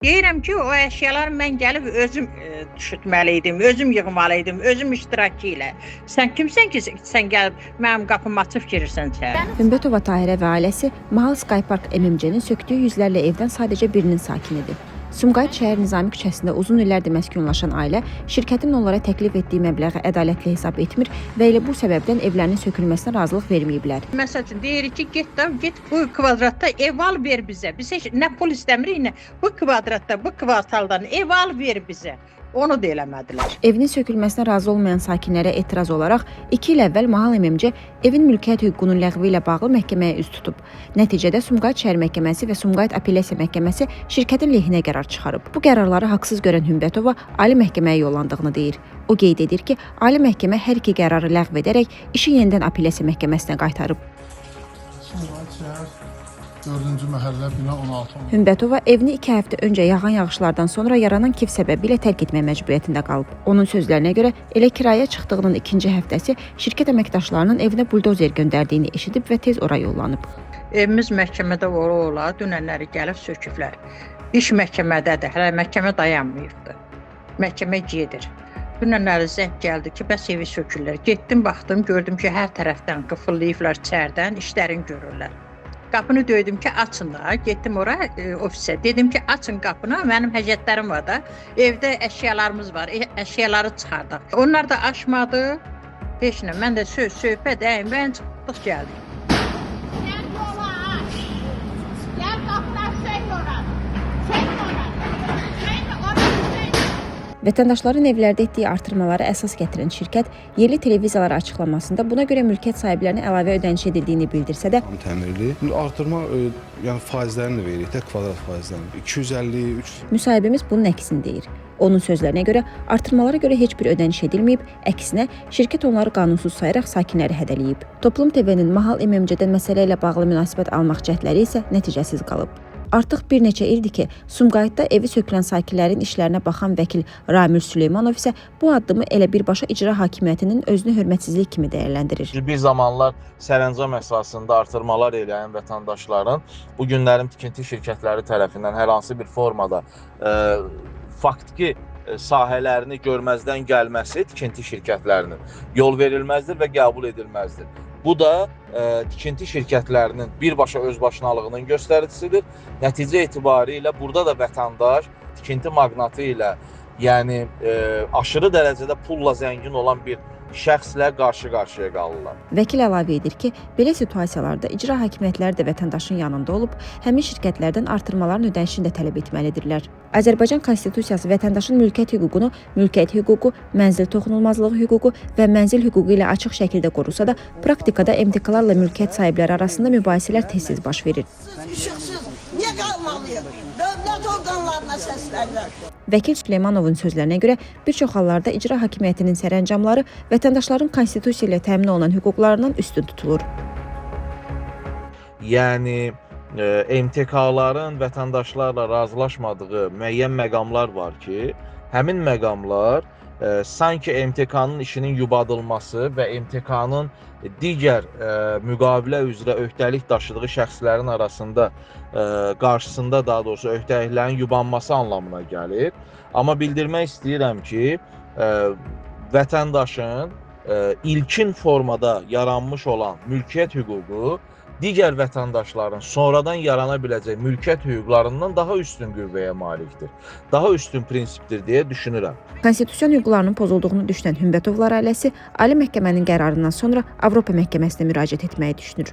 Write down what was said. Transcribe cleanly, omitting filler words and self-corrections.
Deyirəm ki, o əşyaları mən gəlib özüm düşürtməli idim, özüm yığmalı idim, özüm iştirakı ilə. Sən kimsən ki, sən gəlib mənim qapımı açıb girirsən içəri? Hümbətova Tahirə və ailəsi Mahal Sky Park MMC-nin sökdüyü yüzlərlə evdən sadəcə birinin sakinidir. Sumqayıt şəhər Nizami küçəsində uzun illərdir məskunlaşan ailə şirkətin onlara təklif etdiyi məbləği ədalətli hesab etmir və elə bu səbəbdən evlərinin sökülməsinə razılıq verməyiblər. Məsəl üçün deyirik ki, get də, get bu kvadratda ev al ver bizə. Biz heç nə pul istəmirik, nə bu kvadratda, bu kvartaldan ev al ver bizə. Onu da eləmədilər. Evinin sökülməsinə razı olmayan sakinlərə etiraz olaraq 2 il əvvəl Mahal MMC evin mülkiyyət hüququnun ləğvi ilə bağlı məhkəməyə üz tutub. Nəticədə Sumqayıt şəhər məhkəməsi və Sumqayıt Apellyasiya məhkəməsi şirkətin lehinə qərar çıxarıb. Bu qərarları haqsız görən Hümbətova Ali Məhkəməyə yollandığını deyir. O qeyd edir ki, Ali Məhkəmə hər iki qərarı ləğv edərək işi yenidən Apellyasiya məhkəməsinə qaytarıb. Sumqayıt şəhər 4-cü məhəllə bina 16. Hümbətova evini 2 həftə öncə yağan yağışlardan sonra yaranan kif səbəbilə tərk etmək məcburiyyətində qalıb. Onun sözlərinə görə elə kirayəyə çıxdığının ikinci həftəsi şirkət əməkdaşlarının evinə buldozer göndərdiyini eşidib və tez ora yollanıb. Evimiz məhkəmədə ola-ola dünənləri gəlib söküblər. İş məhkəmədədir. Hələ məhkəmə dayanmayıbdı. Məhkəmə gedir. Dünənləri zəng gəldi ki, bəs evi sökürlər. Getdim, baxdım, gördüm ki, hər tərəfdən qıfıllayıblar içərdən, işlərini görürlər. Qapını döydüm ki, açın da. Getdim ora ofisə. Dedim ki, açın qapını, mənim həcətlərim var da. Evdə əşyalarımız var. Əşyaları çıxardaq. Onlar da açmadı. Heç nə. Mən də söz, söhbət, mən çıxdıq gəldik. Gel yola aç. Gel kapına söyle oranı. Söyle oranı. Söyle oranı söyle. Vətəndaşların evlərdə etdiyi artırmaları əsas gətirən şirkət yerli televiziyalara açıqlamasında buna görə mülkiyyət sahiblərinə əlavə ödəniş edildiyini bildirsə də, Tam təmirli. İndi artırma yəni faizlərini də veririk də, kvadrat faizlərini. 250, 3 müsahibimiz bunun əksini deyir. Onun sözlərinə görə artırmalara görə heç bir ödəniş edilməyib, əksinə şirkət onları qanunsuz sayaraq sakinləri hədələyib. Toplum TV-nin Mahal MMC-dən məsələ ilə bağlı münasibət almaq cəhdləri isə nəticəsiz qalıb. Artıq bir neçə ildir ki, Sumqayıtda evi sökülən sakinlərin işlərinə baxan vəkil Ramil Süleymanov isə bu addımı elə birbaşa icra hakimiyyətinin özünü hörmətsizlik kimi dəyərləndirir. Bir zamanlar sərəncam əsasında artırmalar eləyən vətəndaşların bu günlərin tikinti şirkətləri tərəfindən hər hansı bir formada faktiki sahələrini görməzdən gəlməsi tikinti şirkətlərinin yol verilməzdir və qəbul edilməzdir. Bu da tikinti şirkətlərinin birbaşa özbaşınalığının göstəricisidir. Nəticə etibarilə burada da vətəndaş tikinti maqnatı ilə, yəni aşırı dərəcədə pulla zəngin olan bir şəxslə qarşı-qarşıya qalırlar. Vəkil əlavə edir ki, belə situasiyalarda icra hakimiyyətləri də vətəndaşın yanında olub, həmin şirkətlərdən artırmaların ödənişini də tələb etməlidirlər. Azərbaycan Konstitusiyası vətəndaşın mülkiyyət hüququnu mülkiyyət hüququ, mənzil toxunulmazlığı hüququ və mənzil hüququ ilə açıq şəkildə qorusa da, praktikada MTK-larla mülkiyyət sahibləri arasında mübahisələr tez-tez baş verir. İşıqsız niyə qalmalıyıq? Dövlət orqanlarına səslənirəm. Vəkil Süleymanovun sözlərinə görə bir çox hallarda icra hakimiyyətinin sərəncamları vətəndaşların konstitusiya ilə təmin olunan hüquqlarından üstün tutulur. Yəni MTK-ların vətəndaşlarla razılaşmadığı müəyyən məqamlar var ki, həmin məqamlar sanki MTK-nın işinin yubadılması və MTK-nın digər müqavilə üzrə öhdəlik daşıdığı şəxslərin arasında qarşısında daha doğrusu öhdəliklərin yubanması anlamına gəlir. Amma bildirmək istəyirəm ki, vətəndaşın ilkin formada yaranmış olan mülkiyyət hüququ digər vətəndaşların sonradan yarana biləcək mülkiyyət hüquqlarından daha üstün qüvvəyə malikdir. Daha üstün prinsipdir deyə düşünürəm. Konstitusion hüquqlarının pozulduğunu düşünən Hümbətovlar ailəsi Ali Məhkəmənin qərarından sonra Avropa Məhkəməsinə müraciət etməyi düşünür.